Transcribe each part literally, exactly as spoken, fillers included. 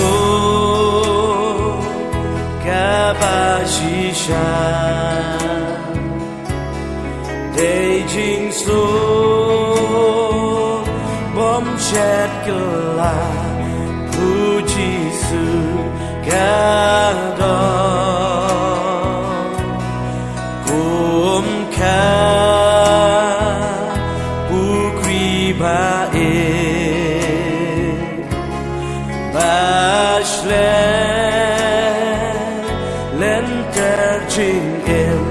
Jingsoh kaba shisha, dei jingsoh bym shet kylla, u Jisu ka don. Kum ka pukri ba ïeit, ba shlei lynter jingim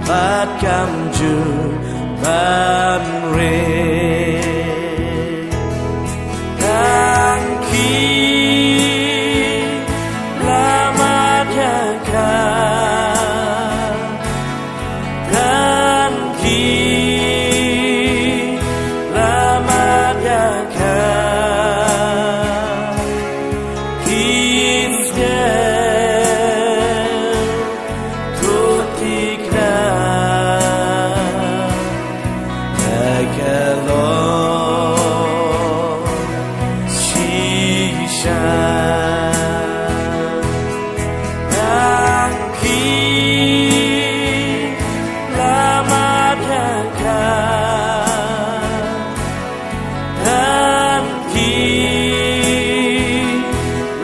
bad kam jur ban rit. Tang ki la mad ïa ka, tang ki la mad ïa ka, ki sngew to thikna. Ka long shisha. Tang ki la mad ïa ka, tang ki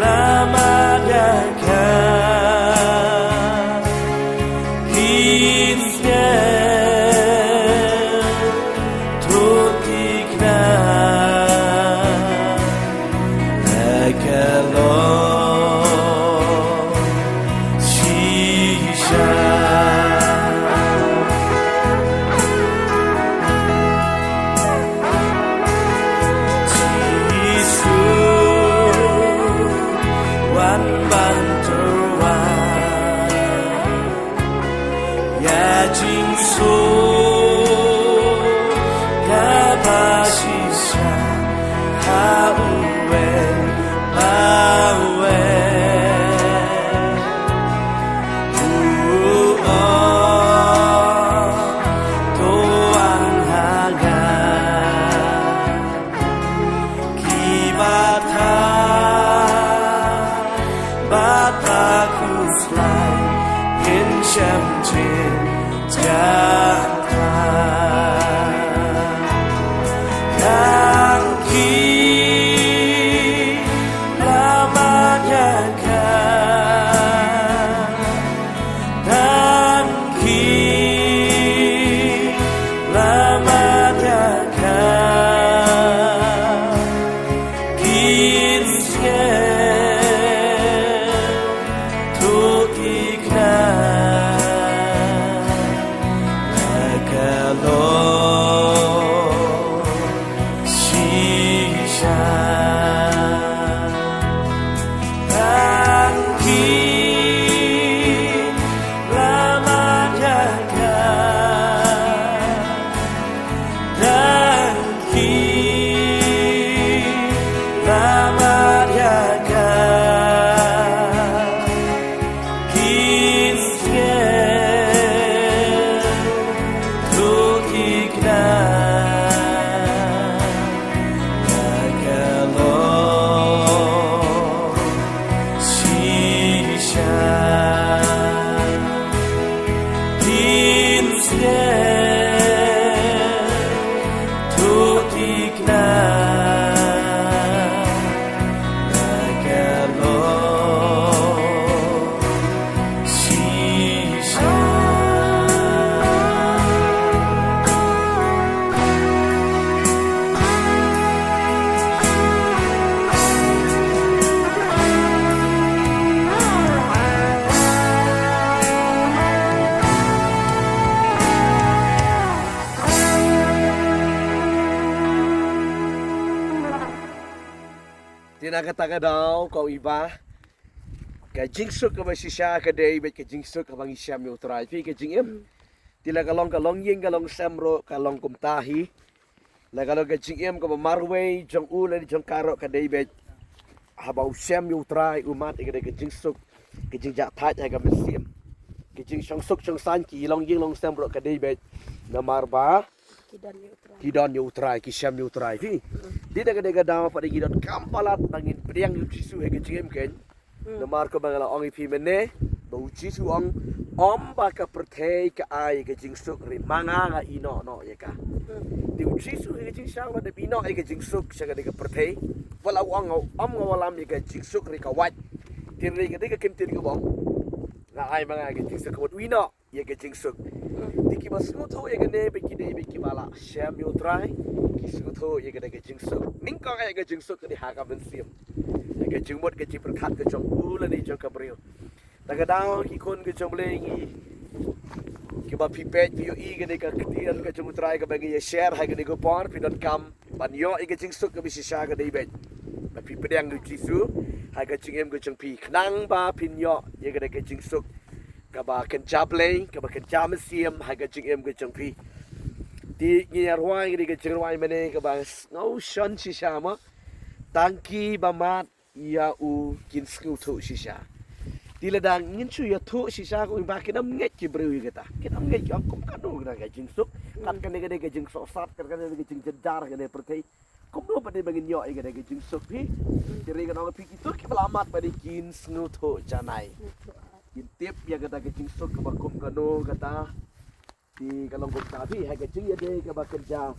la mad ïa ka, ki sngew to thikna. Ka long shisha. Jisu wan ban tyrwa ïa jingsoh kaba shisha ha uwei pa uwei. U ong to wan ha nga. Kiba thait bad ba khuslai, ngin shem jingtharai. Tang ki la mad ïa ka, tang ki la mad ïa ka, kin sngew to thikna. Ka long shisha. Tang ki la mad ïa ka, tang ki la mad ïa ka, kin sngew to thikna. Ka long shisha. Kin sngew to thikna. Ka long shisha. Te na kata ka daw, ko iba, ka jingsuk kaba shisha ka dei bad ka jingsuk kaba ngi shem ïa U Trai. Phi ka jingim. Te la ka long, ka long ïing, ka long sem ruh, ka long kumta hi. Na ka long ka jingim kaba marwei jong u lane jong ka ruh ka dei beit haba u shem ïa u Trai, u mad ïa ka dei ka jingsuk, ka jingjahthait ha ka mynsiem, ka jingshongsuk shongsaiñ, ki long ïing long sem ruh ka dei beit. Namar ba ki don ïa u Trai, ki shem ïa u Trai. Phi, dei na ka dei ka daw pat dei ngi donkam palat ba ngin pdiang ïa u Jisu ha ka jingim kein. Namar kumba nga la ong ïa phi mynne, ba u Jisu u ong, ym ba ka pyrthei ka ai ka jingsuk, hynrei ma nga nga ïehnoh noh ïa ka. Te u Jisu ha ka jingshah ba dep ïehnoh ïa ka jingsuk sha ka dei ka pyrthei, wat la u ong, ym nga wallam ïa ka jingsuk hynrei ka wait. Te hynrei ka dei ka ktien kaba ong, nga ai ma nga ïa ka jingsuk, ka wait, u ïehnoh ïa ka jingsuk. Te kiba sngewthuh ïa kane ba ki dei ba kiba la shem ïa u Trai, ki sngewthuh ïa ka dei ka jingsuk. Nyngkong ïa ka jingsuk ka dei ha ka mynsiem. Ïa ka jingmut ka jingpyrkhat ka jong u lane jong ka briew. Ta ka daw ki khun ka jong U Blei ngi, kiba phi peit phi ïohi kane ka ktien ka jong u Trai kaba ngi ïa share ha kane ka por, phi donkam ban ïoh ïa ka jingsuk kaba shisha ka dei beit ba phi pdiang ïa u Jisu ha ka jingim ka jong phi, khnang ba phin ïoh ïa ka dei ka jingsuk kaba kynja Blei, kaba kynja mynsiem ha ka jingim ka jong phi. Te ngi ïa rwai kane ka jingrwai mynne kaba sngew shon shisha mo. Tang kiba mad ïa u kin sngewthuh shisha. Te lada ngin shu ïathuh shisha kumba kin ym ngeit ki briew ïa kata. Kin ym ngeit, ong kum kano kane ka jingsuk. Kat kane ka dei ka jingsohsat, kat kane ka dei ka jingjynjar, kane pyrthei. Kumno pat dei ba ngin ïoh ïa kane ka jingsuk phi? Te hynrei ngan ong phi kito kiba la mad pat dei kin sngewthuh janai. Kin tip ïa kata ka jingsuk kaba kum kano kata. Te ka long kumta phi, ha ka jingïadei kaba kynja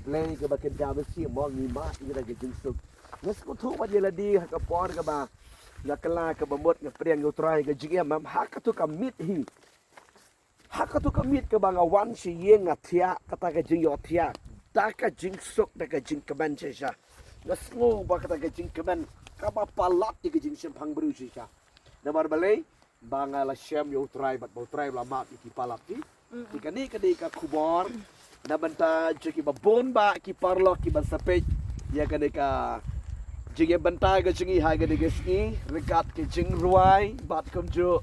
Blei, kaba kynja mynsiem mo, ngi mad ïa kata ka jingsuk. Nga sngewthuh bad ïa lade ha ka por kaba nga kylla kaba mut nga pdiang ïa u Trai ha ka jingim, em, ha kato ka miet hi. Ha kato ka miet kaba nga wan sha ïing nga thiah, kata ka jingïohthiah da ka jingsuk, da ka jingkmen shisha. Nga sngew ba kata ka jingkmen kaba palat ïa ka jingshemphang briew shisha. Namar balei? Ba nga la shem ïa u Trai bad ba u Trai u la map ïa ki palat ki. Te kane ka dei ka khubor na bynta jong kiba bun bah ki paralok kiba sa peit ïa kane ka jingïabynta ka jong ngi ha kane ka sngi ryngkat ka jingrwai bad kumjuh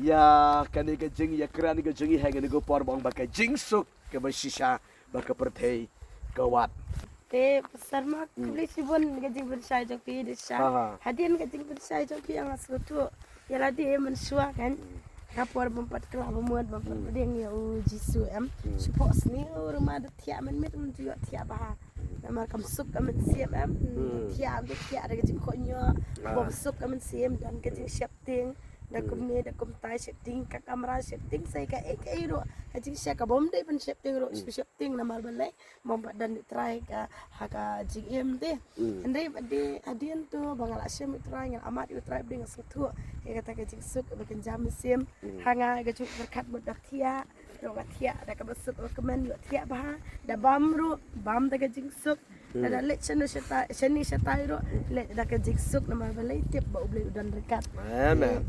ïa kane ka jingïakren ka jong ngi ha kane ka por ba ong ba ka jingsuk kaba shisha ba ka pyrthei ka wad. Te pastor ma, khublei shibun ka jingpynshai jong phi da shisha. Hadien ka jingpynshai jong phi nga sngewthuh ïa lade mynshuwa kan. Ka por bym pat kylla ba mut bym pat pdiang ïa u Jisu em. Shu phohsniew ruh ma da thiah mynmiet, ym ju ïohthiah bha. Namar kam suk ka mynsiem em. Thiah, da thiah da ka jingkohnguh. Bym suk ka mynsiem, don ka jingsheptieng. Da kumne da kumtai, sheptieng ka kamra, sheptieng sa kaei kaei ruh. Ka jingshisha ka bym dei ban sheptieng ruh, shu sheptieng namar balei? Bym pat don ïa u Trai ka ha ka jingim te. Hynrei bad hadien to ba nga la shem ïa u Trai, nga la mad ïa u Trai, bad nga sngewthuh ïa kata ka jingsuk ba kynja mynsiem. Ha nga ka jingpyrkhat mut da thiah ruh nga thiah da kaba suk, kaba kmen, ïohthiah bha. Da bam ruh bam da ka jingsuk. Lada leit shano shatai, shane shatai ruh leit da ka jingsuk namar balei? Tip ba U Blei u don ryngkat. Amen.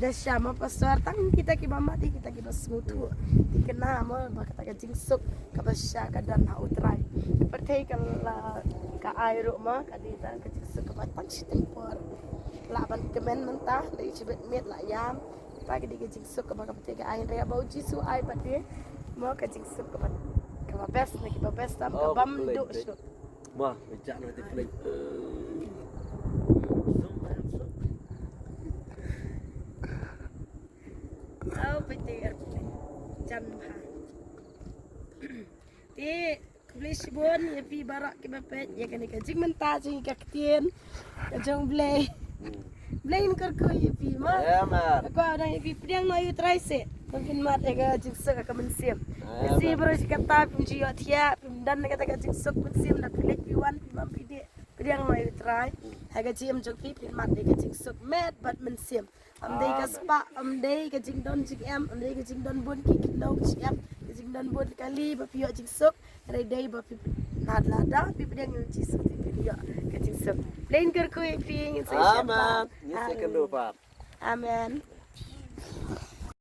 Da shisha ma pastor, tang kita kiba mad, kita kiba sngewthuh. Te kane mo ba kata ka jingsuk kaba shisha ka don ha u Trai. Ka pyrthei ka la ka ai ruh ma ka dei tang ka jingsuk kaba tang shiteng por. Lah ban kmen mynta, dei shibit miet lah ïam. Kata ka dei ka jingsuk kaba ka pyrthei ka ai, hynrei ba u Jisu ai pat dei mo ka jingsuk kaba, kaba best na kiba best tam, kaba bym duh shuh. Ma, ejak na te play. Au, pete airplane. Jan bha. Te khublei shibun ïa phi baroh kiba peit ïa kane ka jingmynta jong ngi ka ktien ka jong U Blei. Blei un kyrkhu ïa phi ma. Amen. Ka kwah dang ïa phi pdiang noh ïa u Trai seh. Ba phin mad ïa ka jingsuk ha ka mynsiem. Amen. Shi baroh shi katta phim ju ïohthiah, phim don kata ka jingsuk mynsiem, da phi leit phi wan phi bam phi dih. Pdiang noh ïa u Trai ha ka jingim jong phi, phin mad ïa ka jingsuk met bad mynsiem. Ym dei ka spah, ym dei ka jingdon jingem, ym dei ka jingdon bun ki khyndew ki shyiap, ka jingdon bun kali ba phi ïoh jingsuk. Hynrei dei ba phi, lada phi pdiang ïa u Jisu te phin ïoh ka jingsuk. Blei un kyrkhu ïa phi, ngin sa ïashem pat. Amen. Ngin sa ïakynduh pat. Amen.